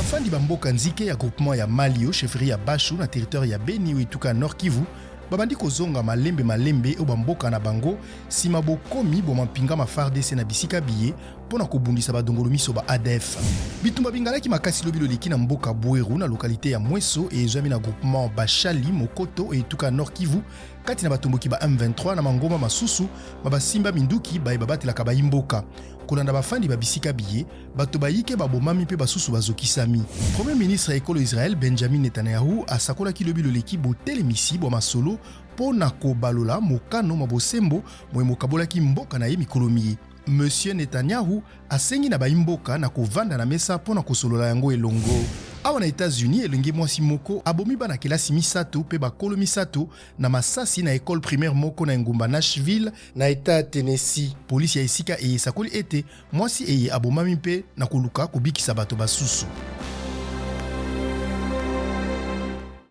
Bafandi ba mboka nzike ya groupement ya Malio, chefferie ya Bashu na territoire ya Beni o etuka ya Nord Kivu babandi kozonga malembe malembe o bamboka na bango nsima bokomi bwa mampinga ma FARDC na bisika biye mpo na kobundisa badongolo miso ba ADF. Bitumba bingalaki makasi lobi loleki na mboka Bweru na lokalite ya Mweso ezwami na groupement Bashali Mokoto etuka ya Nord Kivu kati na batomboki ba M23 na mangomba masusu ma basimba minduki baye babatelaka bayi mboka. Kolanda bafandi ba bisika biye, bato bayike babomami mpe basusu bazokisami. Premier ministre ya ekolo Israël Benjamin Netanyahu asakolaki lobi loleki botelemisi bwa masolo mpo na kobalola mokano mwa bosembo moye mokabolaki mboka na ye mikolo miye. Monsieur Netanyahu asengi na bayi mboka na kovanda na mesa mpo na kosolola yango elongo. Awa na Etats-Unis, elenge mwasi moko abomi bana kelasi misato mpe bakolo misato na masasi na ecole primaire moko na engumba Nashville, na etat ya Tennessee. Polisi ya esika eye esakoli ete mwasi eye abomami mpe na koluka kobikisa bato basusu.